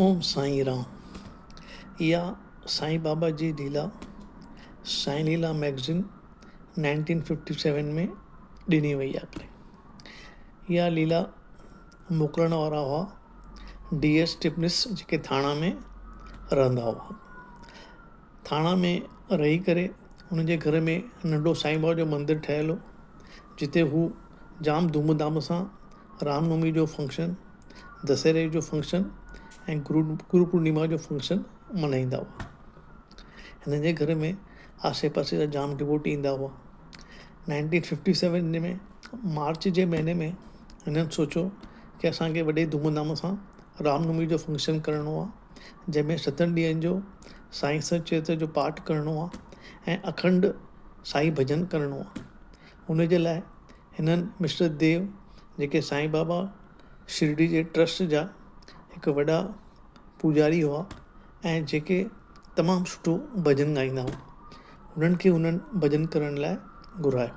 اوم سائين رام. اها سائين بابا جي ليلا سائين ليلا مئگزين 1957 ۾ ڏني وئي آهي. اها ليلا موڪلڻ وارا هئا ڊي ايس ٽپنس جيڪي ٿاڻا ۾ رهندا هئا. ٿاڻا ۾ رهي ڪري هن جي گهر ۾ ننڍو سائين بابا جو مندر ٺهيل هو جتي هو جام ڌوم ڌام سان رام نومي جو فنڪشن، دسهري جو فنڪشن ۽ گرو گرو پورنما جو فنڪشن ملهائيندا هئا. هن جي گهر ۾ آسي پاسي جا جام ڊووٽي ايندا هئا. 1957 ۾ مارچ جي مهيني ۾ هنن سوچيو ڪي اسان کي وڏي ڌوم ڌام سان رام نومي جو فنڪشن ڪرڻو آهي جنهن ۾ ستن ڏينهن جو سائين سچ چرتر جو پاٺ ڪرڻو آهي ۽ اکنڊ سائين ڀڄن ڪرڻو آهي. ان جي لاء هنن مسٽر ديو جيڪي سائين بابا شرڊي جي ٽرسٽ جا هڪ وڏا پوڄاري هئا ۽ جيڪي تمام سٺو ڀڄن ڳائيندا هئا انهن کي انهن ڀڄن ڪرڻ لاء گهرايو.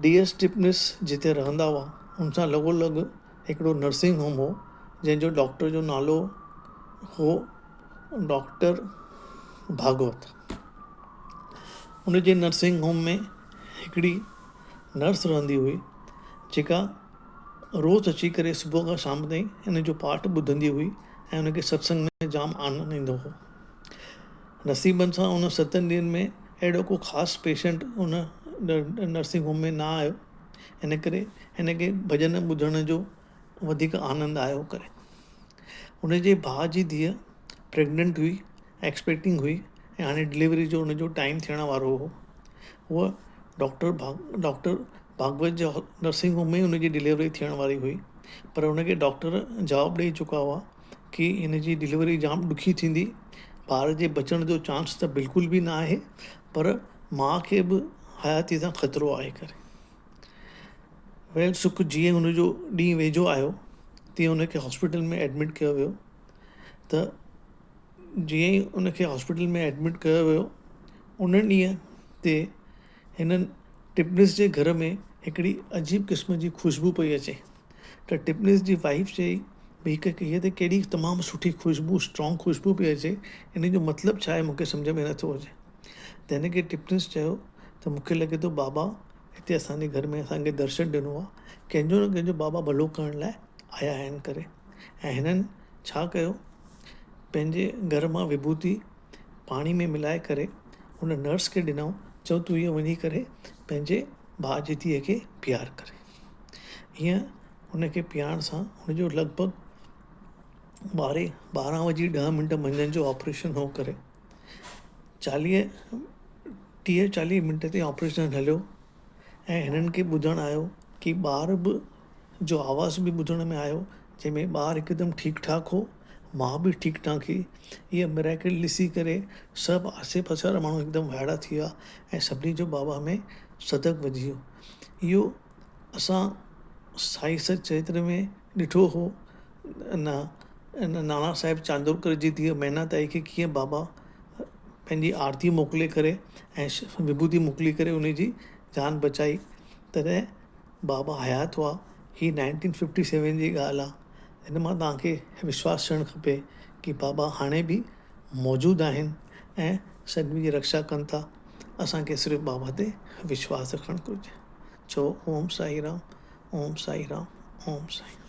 ڊي ايس ٽپنس جتي رهندا هئا ان سان لڳو لڳ هڪڙو نرسنگ هوم هو جنهن جو ڊاڪٽر جو نالو هو ڊاڪٽر ڀاڳوت. ان جي نرسنگ هوم ۾ هڪڙي نرس رهندي هئي جيڪا روز اچي ڪري صبح کان شام تائين ان جو پاٺ ٻڌندي هئي ۽ ان کي ستسنگ ۾ جام آنند ايندو هو. نصيبن سان ان ستن ڏينهن ۾ اهڙو ڪو خاص پيشنٽ ان نرسنگ هوم ۾ نه آيو ان ڪري هن کي ڀڄن ٻڌڻ جو وڌيڪ آنند آيو ڪري. ان جي ڀاء جي ڌيء پريگننٽ هئي ايڪسپيڪٽنگ هئي ۽ هاڻي ڊليوري جو ان جو ٽائيم ٿيڻ وارو هو. هوء ڊاڪٽر ڀاڳ ڊاڪٽر ڀاڳوت جي نرسنگ هوم ۾ ان جي ڊليوري ٿيڻ واري هئي پر ان کي ڊاڪٽر جواب ڏئي چڪا هئا ڪي هن جي ڊليوري جام ڏکي ٿيندي ٻار جي بچڻ جو چانس ته بلڪل به نه آهي پر ماء کي به حياتي سان خطرو آهي ڪري ويل سک جيئن هن جو ڏينهن ويجهو آيو تيئن هن کي هاسپيٽل ۾ ايڊمٽ ڪيو ويو ته جيئن ئي ان کي هاسپيٽل ۾ ايڊمٽ ڪيو ويو ان ڏينهن تي هنن ٽپنس جي گهر ۾ هڪڙي عجيب قسم جي خوشبو پئي اچي ته ٽپنس جي وائيف چئي ڀئي هڪ هيء ته ڪهڙي تمام سٺي خوشبو اسٽرانگ خوشبو پئي اچي ان جو مطلب ڇا آهي مون کي سمجهه ۾ نٿو اچي ته هن کي ٽپنس چيو ته مون کي لڳي ٿو بابا هتي اسان جي گهر ۾ اسان کي درشن ڏنو آهي ڪنهن جو نه ڪنهن جو بابا ڀلو ڪرڻ لاء آيا آهن ڪري ۽ هنن ڇا ڪيو پنهنجي گهر مان وڀوتي پاڻي ۾ ملائي ڪري ان نرس کي ڏنائون چئو تون اهو وڃي ڪري پنهنجي ڀاء جي ڌيء کي پيار ڪري. ائين ان کي پيارڻ سان ان جو لڳ ڀڳ ٻارهين 12 وڄي 10 منٽ منجهند جو آپريشن هو ڪري چاليهه 30 40 منٽ تائين آپريشن هليو ۽ هنن کي ٻڌڻ آيو ڪي ٻار به جو آواز به ٻڌڻ ۾ آيو جنهن ۾ ٻار هڪدم ٺيڪ ٺاڪ هو ماء به ٺيڪ ٺاڪ هئي. اها مريڪل ڏسي ڪري سڀ آسي پاسي وارا ماڻهو هڪدم وائڙا ٿي ويا ۽ سڀني جو بابا ۾ صدق وڌي ويو. اهو اسان سائين سچ چرتر ۾ ڏٺو هو نه نانا صاحب چاندورڪر جي ڌيء مينا تائي کي ڪيئن بابا پنهنجي آرتي موڪلي ڪري ۽ وڀوتي موڪلي ڪري ان جي جان بچائي تڏهن بابا حيات هئا هي 1957 جي ڳالهه آ هن مان توهان کي وشواس ٿيڻ کپي ڪي بابا هاڻي به موجود آهن ۽ سڀني جي رڪشا ڪن ٿا اسان کي صرف بابا تي وشواس رکڻ گهرجي چئو اوم سائي رام اوم سائي رام اوم سائي رام.